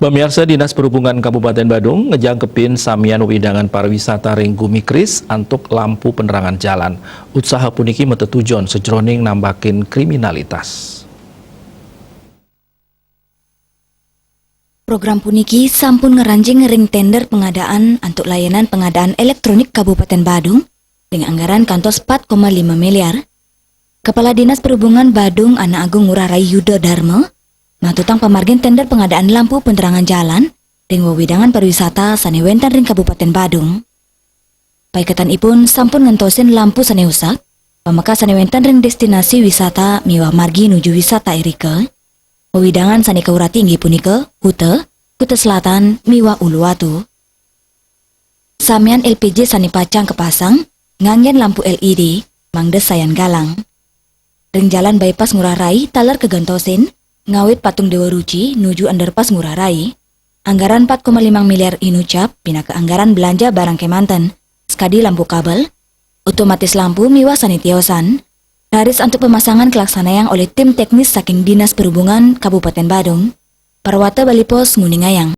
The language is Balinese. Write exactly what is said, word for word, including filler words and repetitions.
Pamiarsa, Dinas Perhubungan Kabupaten Badung ngejangkepin samian wewidangan pariwisata ring Gumi Keris antuk lampu penerangan jalan. Utsaha puniki matetujon sajroning nambakin kriminalitas. Program puniki sampun ngranjing ring tender pengadaan antuk layanan pengadaan elektronik Kabupaten Badung ring anggaran kantos empat koma lima miliar. Kepala Dinas Perhubungan Badung, Anak Agung Ngurah Rai Yuda Dharma, matutang pamargin tender pengadaan lampu penerangan jalan ring wewidangan pariwisata sane wenten ring Kabupaten Badung. Paiketanipun sampun ngentosin lampu sane usak, pamekas sane wenten ring destinasi wisata miwah margi nuju wisata irika. Wewidangan sane kaurati inggih punika Kuta, Kuta Selatan, miwah Uluwatu. Samian L P J sane pacang kapasang nganggen lampu L E D, mangda sayan galang. Ring Jalan Bypass Ngurah Rai taler kagentosin, ngawit Patung Dewa Ruci nuju Underpass Ngurah Rai. Anggaran empat koma lima miliar inucap pinaka anggaran belanja barang kemanten, sakadi lampu kabel, otomatis lampu miwah sane tiosan. Raris antuk pemasangan kalaksanayang olih tim teknis saking Dinas Perhubungan Kabupaten Badung. Parwata Bali Post nguningayang.